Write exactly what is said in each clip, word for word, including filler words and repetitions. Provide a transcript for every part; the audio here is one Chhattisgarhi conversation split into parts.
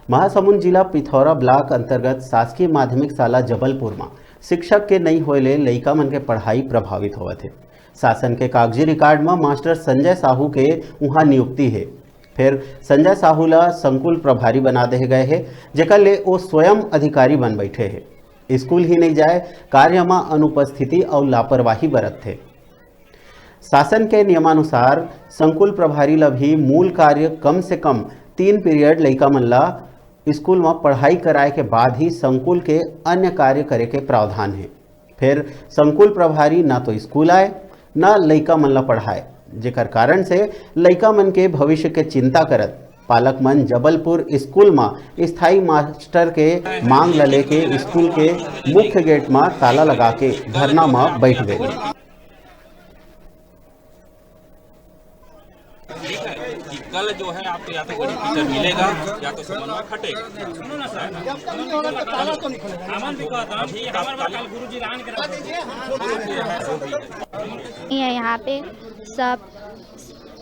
महासमुंद जिला पिथौरा ब्लॉक अंतर्गत शासकीय माध्यमिक शाला जबलपुर म शिक्षक के नइ होए ले लइका मन के पढ़ाई प्रभावित होवत हे। शासन के कागजी रिकॉर्ड म मास्टर संजय साहू के उहां नियुक्ति हे। फेर संजय साहू ला संकुल प्रभारी बना देहे गए हे, जेकर ले ओ स्वयं अधिकारी बन बैठे हे। स्कूल ही नइ जाए, कार्य म अनुपस्थिति अउ लापरवाही बरतथे। शासन के नियमानुसार संकुल प्रभारी ल भी मूल कार्य कम से कम तीन पीरियड लइका मन ल स्कूल म पढ़ाई कराए के बाद ही संकुल के अन्य कार्य करे के प्रावधान हे। फेर संकुल प्रभारी न तो स्कूल आए, न लइका मन ल पढ़ाए, जेकर कारण से लइका मन के भविष्य के चिंता करत पालक मन जबलपुर स्कूल म स्थायी मास्टर के मांग ल लेके स्कूल के मुख्य गेट म ताला लगा के धरना म बैठ गए। ठीक है कि कल जो है आपको या तो गणित टीचर मिलेगा या तो समन्वय हटेगा। ये यहाँ पे सब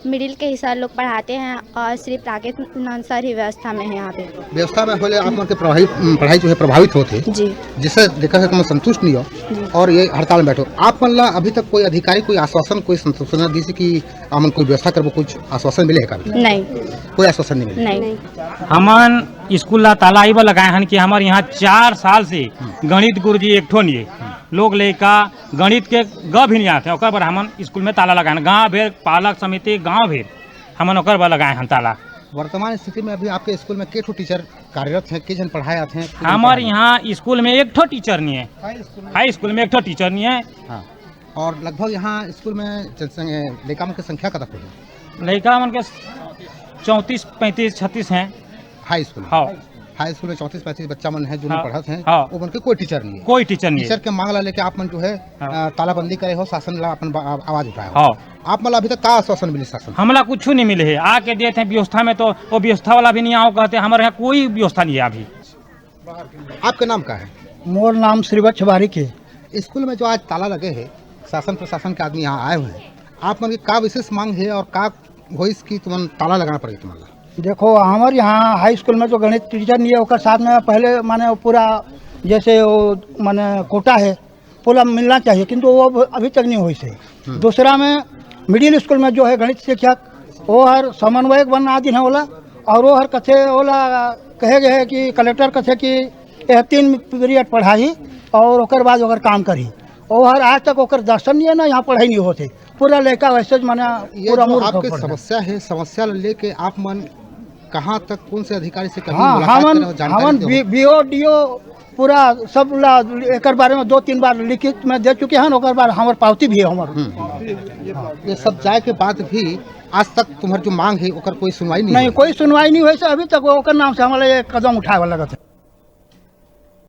मिडिल के ही सर लोग पढ़ाते हैं और सिर्फ राकेश नंद सर ही व्यवस्था में है यहाँ पे। व्यवस्था में होले आप मन के पढ़ाई, पढ़ाई जो है प्रभावित होत हे, जी। जिससे लेकर से तुम संतुष्ट नहीं हो जी। और ये हड़ताल में बैठो। आप मन ला अभी तक कोई अधिकारी कोई आश्वासन, कोई संतुष्टि दिस कि हमन कोई व्यवस्था करबो, कुछ आश्वासन मिले हे का? नहीं। कोई आश्वासन नहीं मिले? नहीं। हमन स्कूल ला ताला ई बर लगाए हन कि हमर यहाँ चार साल से गणित गुरुजी एक ठो नहीं है। लोग लइका गणित के ग भी नहीं आते, ओकर बर हमन स्कूल में ताला लगाए हन। गांव भेर, पालक समिति, गांव भेर, हमन ओकर बर लगाए हन ताला। वर्तमान स्थिति में अभी आपके स्कूल में के ठो टीचर कार्यरत हैं, के झन पढ़ाए आते हैं? हमर यहाँ स्कूल में एक ठो टीचर नहीं है। हाई स्कूल में एक ठो टीचर नहीं है। हाँ। और लगभग यहाँ स्कूल में जनसंग-, लइका मन के संख्या कतक होही? लइका मन के चौंतीस, पैंतीस, छत्तीस हैं। हाई स्कूल में? हाँ। हाई स्कूल में चौंतीस पैंतीस बच्चा मन है जो हाँ। पढ़त हैं, हाँ। वो मन के कोई टीचर नहीं है। कोई टीचर नहीं है। टीचर के मांग ला लेके आप मन जो है, हाँ। अ, तालाबंदी करे हो, शासन ला अपन बा-, आवाज उठाए हो। हाँ। आप मन ला अभी तक का आश्वासन मिले शासन? हमला कुछ नहीं मिले है, आके देते हैं व्यवस्था में तो वो व्यवस्था वाला भी नहीं आओ कहते, हमारे यहाँ कोई व्यवस्था नहीं है अभी। आपके नाम का है? मोर नाम श्रीवत्स बारिक है। स्कूल में जो आज ताला लगे है, शासन प्रशासन के आदमी यहाँ आए हुए हैं, आप मन के का विशेष मांग है और का होइस कि तुमन ताला लगाना पड़ेगा तुमन ला? देखो, हमारे यहाँ हाई स्कूल में जो गणित टीचर नहीं है, ओकर साथ में पहले माने वो पूरा जैसे वो माने कोटा है, पूरा मिलना चाहिए, किंतु वो अब-, अभी तक नहीं होइस है। हम्म। दूसरा में मिडिल स्कूल में जो है गणित शिक्षक, वो हर समन्वयक बना दिन है ओला, और वो हर कथे ओला कहे गए है कि कलेक्टर कथे कि यह तीन पीरियड पढ़ाई और ओकर बाद ओकर काम करी। वो हर आज तक ओकर दर्शन नहीं है ना, यहाँ पढ़ाई नहीं होते, पूरा लइका वैसे ज माने ये पूरा जो मूर्ख आपके पड़ रहा है। समस्या है, समस्या लेके आप मन कहाँ तक, कौन से अधिकारी से कभी हाँ, मुलाकात हमन, करे हो, जानकारी हमन दे हो? बी-, बीओ, डीओ पूरा सब ला एकर बारे में दो तीन बार लिखित में दे चुके हैं, ओकर बाद हमर पावती भी है हमर। हम्म। ये सब जाए के बाद भी आज तक तुम्हार जो मांग है, ओकर कोई सुनवाई नहीं नहीं, हुई? कोई सुनवाई नहीं हुई से अभी तक ओकर नाम से हमारा ये कदम उठाए वाला लगत है।